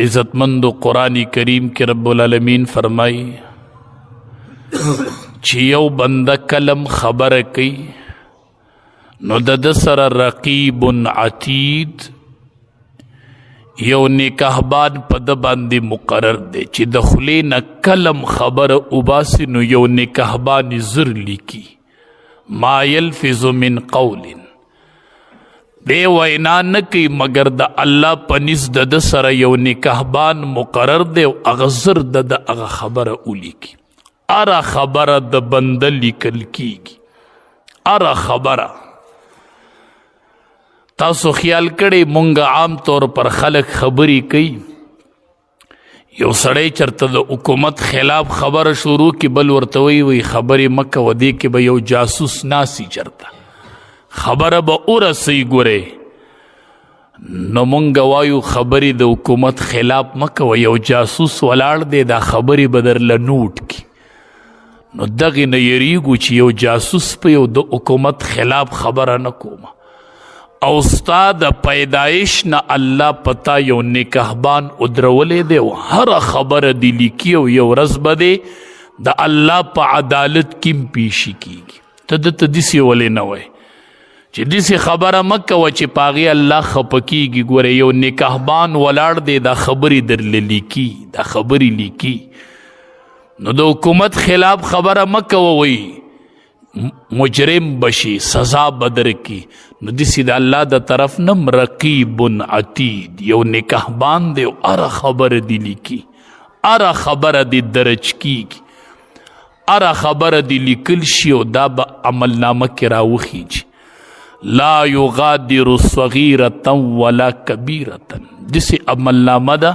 عزتمند، قرآن کریم کې رب العالمین فرمایي چې یو بنده کلم خبره کوي نو د ده سره رقیب عتید، یو نکاحبان په د باندې مقرر دی چې د خولې نه کلم خبره وباسي نو یو نکاحبان زر لیکي. ما یلفظ من قول، دی وینا نه کوي مګر د الله په نس د ده سره یو نکاحبان مقرر دی او هغه زر د ده هغه خبره ولیکي. هره خبره د بنده لیکل کیږي، هره خبره. تاسو خیال کړی، مونږ عام طور پر خلک خبرې کوي، یو سړی چرته د حکومت خلاف خبره شروع کی، بل ورته وی وی خبرې مکه ودی کې به یو جاسوس ناسی، چرته خبره به ورسي. ګوره نو مونږ وایو خبرې د حکومت خلاف مکه، یو جاسوس ولاړ دی، دا خبرې به درله نوټ کی. نو دغه نه یریږو چې یو جاسوس په یو د حکومت خلاف خبره نه کومه. او ستا د پیدایش نه الله پتا یو نکاحبان ودرولې دی او هر خبره دی لیکي او یو ورځ به دی د الله په عدالت کې پیشي کیږي. ته د ته دسی ولې نه وای چې دسی خبره مکه و چې پاغي الله خپکیږي؟ ګوره یو نکاحبان ولاړ دی، دا خبرې در لیکي، دا خبرې لیکي. نو د حکومت خلاف خبره مکه وای، مجرم بشي، سزا بدر کی. نو دسی د الله د طرف نم رقیب عتید، یو نکاحبان دی، اره خبره دی لیکي، اره خبره دی درج کیږي، اره خبره دی لیکل شي او دا به عمل نامه کې راوخیږي. لا یغادر صغیرة ولا کبیرة. دسی عمل نامه ده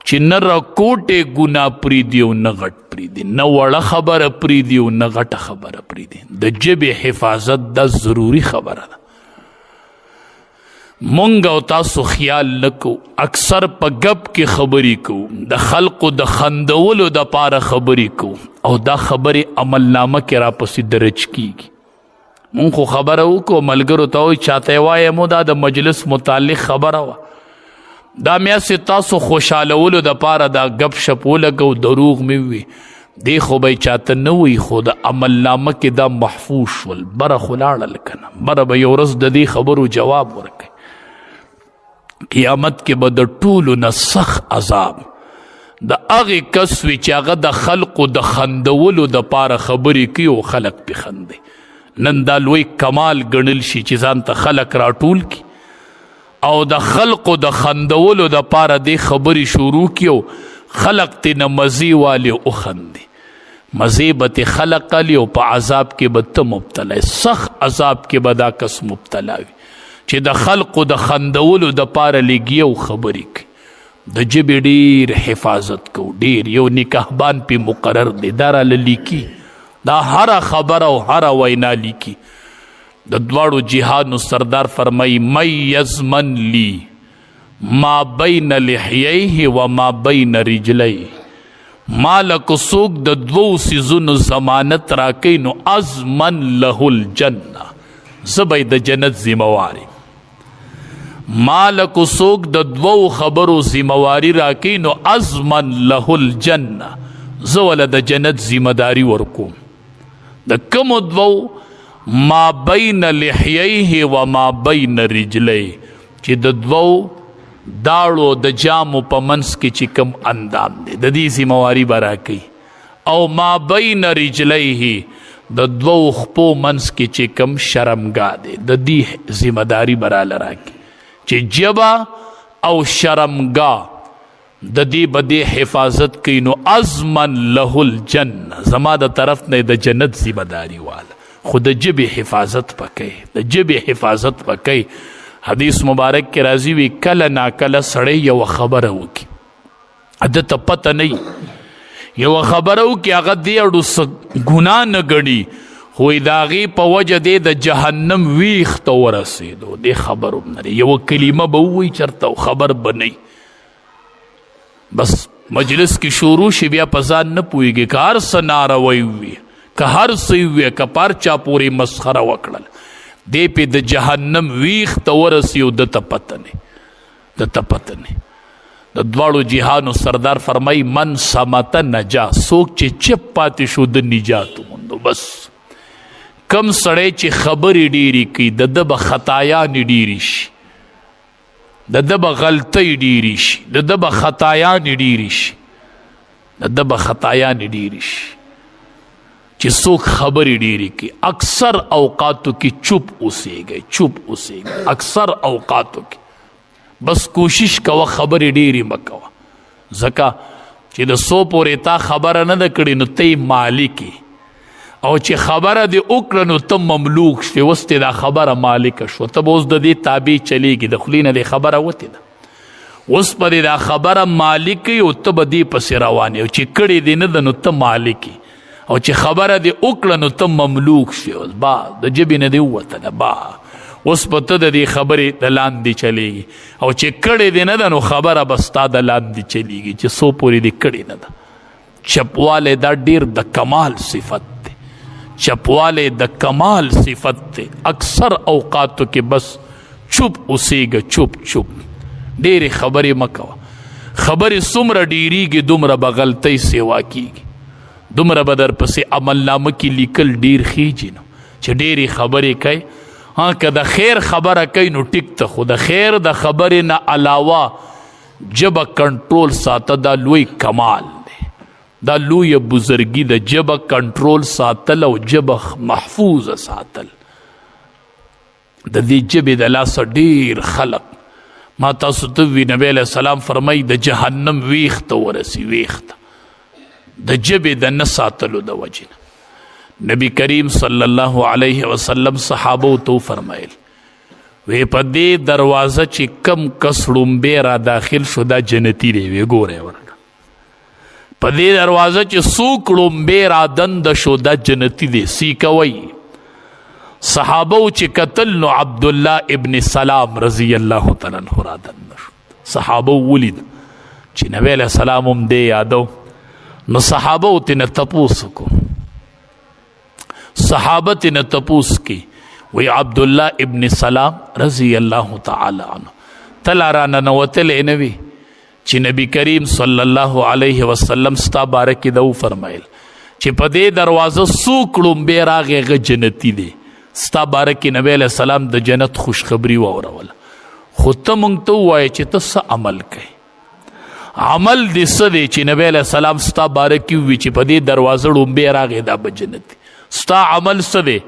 چې نه رکوټه ګنا پریدي او نه غټ پریدي، نه وړه خبره پریدي او نه غټه خبره پریدي. د جبې حفاظت دا ضروری خبره ده. مونږ او تاسو خیال نکو، اکثر په غب کې خبرې کو، د خلقو د خندولو د پاره خبرې کو او دا خبرې عمل نامه کې را پسې درج کیږي. مونږ خو خبره وکړو، ملګرو ته وایي، چاته وایې مو، دا د مجلس متعلق خبره وه، دا میا سي تاسو خوشالولو د پاره دا غب شپ ولګو، دروغ مې وي دی خو به چاته نه وي، خو د عمل نامه کې دا محفوظ شول. بره خو لاړل که نه، بره به یو ورځ د دې خبرو جواب ورکوي. قیامت کې به د ټولو نه سخت عذاب د هغې کس وي چې هغه د خلقو د خندولو د پاره خبرې کوي او خلک پې خندي. نن دا لوی کمال ګڼل شي چې ځان ته خلک راټول کړي او د خلقو د خندولو د پاره د خبرې شروع کړي او خلق ته نه مزي والي او خندي، مزي به ته خلق علی او په عذاب کې به ته مبتلا، سخت عذاب کې به دا کس مبتلا وي چې د خلقو د خندولو د پاره لګي او خبرې کوي. د جبې ډیر حفاظت کو، ډیر. یو نکاحبان پې مقرر دی، دا را لیکي، دا هره خبره او هره وینا لیکي. د دواړو جهانو سردار فرمایي: من یضمن لی ما بین لحییه و ما بین رجلیه. ما لکه څوک د دوو څیزونو ضمانت راکوي نو اضمن له الجنه، زه به د جنت ذمه وار. ما لکه څوک د دوو خبرو ذمه واري راکوي نو اضمن له الجنه، زه وله د جنت ذمه داري ورکوم. د کومو دوو؟ ما بین لحییه و ما بین رجلیه، چې د دوو داړو د جامو په منځ کې چې کوم اندام دی، د دې ذمه واري به راکوي، او ما بین رجلیه، د دوو خپو منځ کې چې کوم شرمګاه دی، د دې ذمه داري به راله راکوي. چې ژبه او شرمګاه د دې به دې حفاظت کوي نو اضمن له الجنه، زما د طرف نه د جنت ذمه داري واله. خو د ژبې حفاظت پکې، د ژبې حفاظت پکې. حدیث مبارک کې راځي وي کله نا کله سړی یو خبره وکي، ده ته پته نه، یو خبره وکي، هغه دې اړو ګناه نه ګڼي، خو د هغې په وجه دی د جهنم ویښ ته ورسېدو. دې خبر هم نه، یوه کلمه به ووایي چېرته او خبر به نه، بس مجلس کې شروع شي، بیا په ځان نه پوهېږي، که هر څه ناروی وي، که هر څه وي، که پر چا پورې مسخره وکړل، دی پې د جهنم ویښ ته ورسي او ده ته پته نه، ده ته پته نه. د دواړو جهانو سردار فرمای، من صمت نجا، څوک چې چپ پاتې شو د نجات وموندو. بس کم سړی چې خبرې ډېرې کوي، د ده به خطایانې ډېرې شي، د ده به غلطۍ ډېرې شي، د ده به خطایانې ډېرې شي، د ده به خطایانې ډېرې شي. چې څوک خبرې ډېرې کوي، اکثر اوقاتو کې چوپ اوسېږئ، چوپ اوسېږئ اکثر اوقاتو کې. بس کوشش کوه خبرې ډېرې مه کوه، ځکه چې د څو پورې تا خبره نه ده کړې نو ته یې مالک یې، او چې خبره دې وکړه نو ته مملوک شوې، اوس دې دا خبره مالکه شوه، ته به اوس د دې تابع چلېږي، د خولې نه دې خبره وتې ده، اوس په دې دا خبره مالک یې او ته به دې پسې روان یې، او چې کړې دې نه ده نو ته مالک یې، او چې خبره دې وکړه نو ته مملوک شوې، اوس با د ژبې نه دې ووتله، با اوس به ته د دې خبرې د لاندې چلېږي، او چې کړې دې نه ده نو خبره به ستا د لاندې چلېږي، چې څو پورې دې کړې نه ده. چپوالی دا ډیر د کمال صفت دی، چپوالی د کمال صفت دی. اکثر اوقاتو کې بس چوپ اوسېږه، چوپ چوپ، ډېرې خبرې مه کوه. خبرې څومره ډېرېږي دومره به غلطۍ سیوا کېږي، دومره به درپسې عملنامه کې لیکل ډېر خېږي. نو چې ډېرې خبرې کوي، ها که د خیر خبره کوي نو ټیک ته، خو د خیر د خبرې نه علاوه ژبه کنټرول ساته، دا لوی کمال دی، دا لویه بزرګي ده، ژبه کنټرول ساتل او ژبه محفوظه ساتل. د دې ژبې د لاسه ډېر خلق، ما تاسو ته وی نبی علیہ السلام فرمایي د جهنم ویخ ته ورسي، ویخ ته د ژبې د نه ساتلو د وجې نه. نبی کریم صلی الله علیه وسلم صحابو ته فرمایل، وی په دې دروازه چې کم کس ړومبی را داخل شو دا جنتی دی. وی ګوره ورته، په دې دروازه چې څوک ړومبی را دند شو دا جنتی دی. سیکوي صحابه چې قتل نو عبد الله ابن سلام رضی الله تعالی عنہ را دند شو. صحابه ولید چې نبی له سلام هم دی یادو، نو صحابه ته نه تپوس کو، صحابه ته نه تپوس کی، وی عبد الله ابن سلام رضی الله تعالی عنہ تل را ننوتل نه وی چې نبی کریم صلی الله علیه وسلم ستا بارک دا فرمایل چې په دې دروازه څوک ړومبی راغی هغه جنتی دی. ستا بارک نبی علیه السلام د جنت خوشخبری واورول، خو ته مونږ ته ووایه چې ته څه عمل کوې، عمل دې څه دی چې نبی علیه السلام ستا باره کې ووي چې په دې دروازه ړومبی راغی دا به جنت دی، ستا عمل څه دی؟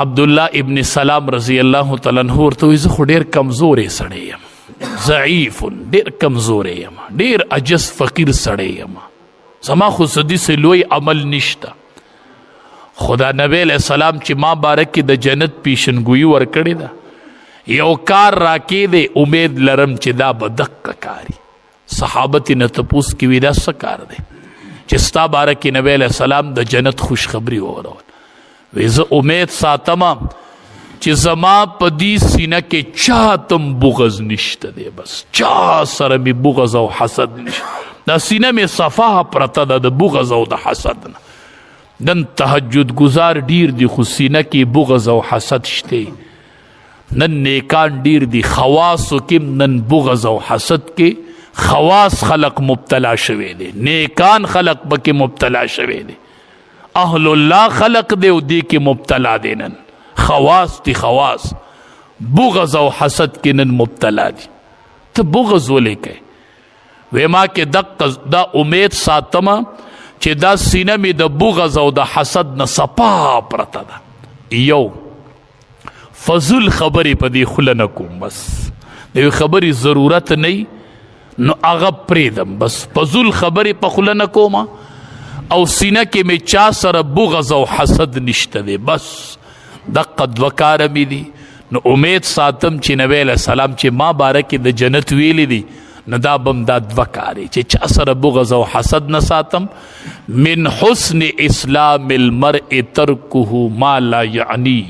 عبدالله ابن سلام رضی الله تعالی عنہ ورته وایي، زه خو ډېر کمزوری سړی یم، ضعیف، ډېر کمزوری یم، ډېر عجز فقیر سړی یم، زما خو څه داسې لوی عمل نشته. خدا نبی علیہ السلام چې ما باره کې د جنت پیشنګویي ورکړې ده، یو کار راکې دی، امید لرم چې دا به دقه کاری. صحابه تې نه تپوس کې وي دا څه کار دی چې ستا باره کې نبی علیہ السلام د جنت خوشخبری واورول؟ وی زه امید ساتم چې زما په دې سینه کې چا تم بغض نشته دی، بس چا سره مې بغض او حسد نشته، دا سینه مې صفا پرته ده د بغض او د حسد نه. نن تهجد گزار ډیر دي خو سینه کې بغض او حسد شته. نن نیکان ډیر دي، خواصو کې نن بغض او حسد کې خواص خلق مبتلا شوي دي، نیکان خلق پکې مبتلا شوي دي، اهل الله خلق دی او دی کې مبتلا دي. نن خواص دي، خواص بغض او حسد کې نن مبتلا دي. ته بغض ولې کوې؟ وې ما کې دقه دا امید ساتم چې دا سینه مې د بغض او د حسد نه صفا پرته ده. یو فضل خبرې په دې خوله نه کوم، بس د یوې خبرې ضرورت نه نو هغه پرېږدم، بس فضل خبرې په خوله نه کوم، او سینه کې مې چا سره بغض او حسد نشته دی، بس دقه دوه کاره مې دي. نو امید ساتم چې نبی علیه السلام چې ما باره کې د جنت ویلي دي، نو دا بم دا دوه کارې چې چا سره بغض او حسد نه ساتم. من حسن اسلام المرء ترکه ما لا یعنی،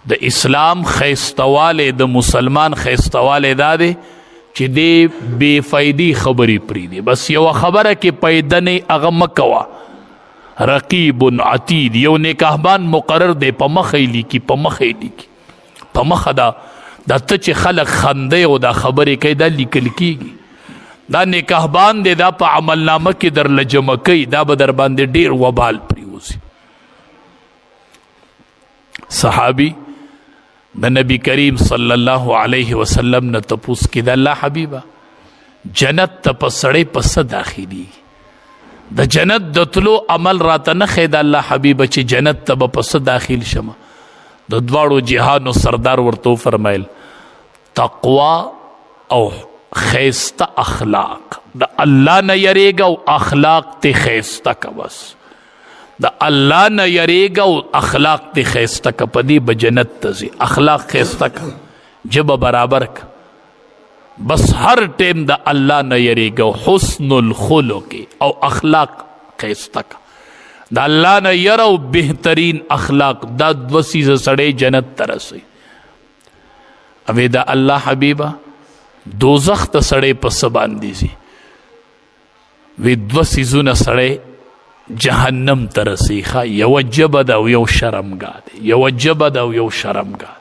د اسلام خیستواله، د مسلمان خیستواله دا دی چې دی بے فائدې خبرې پریدي، بس یو خبره کې پیدا نه هغه مکوه. رقیب عتید، یو نکاحبان مقرر دی، په مخه یې لیکي، په مخه یې لیکي، په مخه دا دا ته چې خلک خندې او دا خبرې کوي، دا لیکل کیږي. دا نکاحبان دی، دا په عمل نامه کې در لجمه کوي، دا به در باندې ډیر وبال پریوزي. صحابي د نبی کریم صلی الله علیه وسلم نه تپوس کې، د الله حبیبه، جنت ته په سړی په څه داخليږي؟ د جنت د تلو عمل راته نه ښیي د الله حبیبه چې جنت ته به په څه داخل شم. د دواړو جهانو سردار ورته وفرمایل، تقوا او ښایسته اخلاق. د الله نه یریږه او اخلاق ته ښایسته که، بس د الله نه یریږه او اخلاق ته ښایسته که، په دې به جنت ته ځې. اخلاق ښایسته که، ژبه برابر که، بس هر ټیم د الله نه یریږه، حسن الخلق او اخلاق ښایسته که. د الله نه یره او بهترین اخلاق، دا دوه څیزه سړی جنت ته رسوي. اوې د الله حبیبه، دوزخ ته سړی په څه باندې ځي؟ وی دوه څیزونه سړی جهنم ته رسوي. ښه، یوه ژبه ده او یو شرمګاه دی، یوه ژبه ده او یو شرمګاه.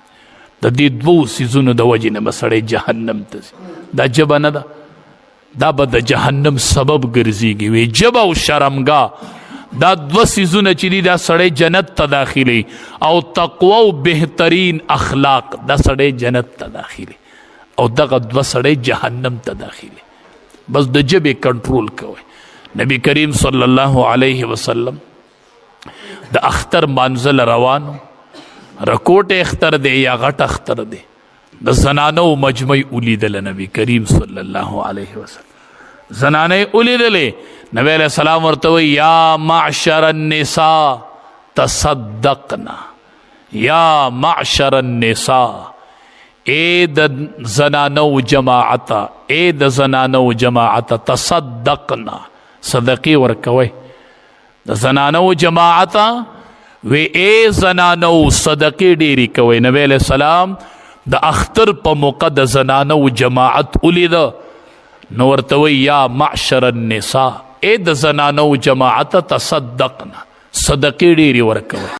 د دې دوو څیزونو د وجې نه به سړی جهنم ته ځي. دا ژبه نه ده، دا به د جهنم سبب ګرځېږي. وی ژبه او شرمګاه، دا دوه څیزونه چې دي، دا سړی جنت ته داخلي، او تقوا او بهترین اخلاق، دا سړی جنت ته داخلي، او دغه دوه سړی جهنم ته داخلي. بس د ژبې کنټرول کوي. نبی کریم صلی الله علیه وسلم د اختر منزل روانو، رکوټ اختر دی یا غټ اختر دی، د زنانو مجمع ولیدل. نبی کریم صلی الله علیه وسلم زنانه ولیدلې، نبی علیہ السلام ورته وی، یا معشر النساء تصدقنا، یا معشر النساء، اے د زنانو جماعت، اے د زنانو جماعت، تصدقنا، صدقې ورکوي. د زنانو جماعت وی، اے زنانو، صدقې ډېرې کوي. نبی علیہ السلام د اختر په موقع د زنانو جماعت ولید، نو ورته وی، یا معشر النساء، اے د زنانو جماعت، تصدقنا، صدقې ډېرې ورکوي.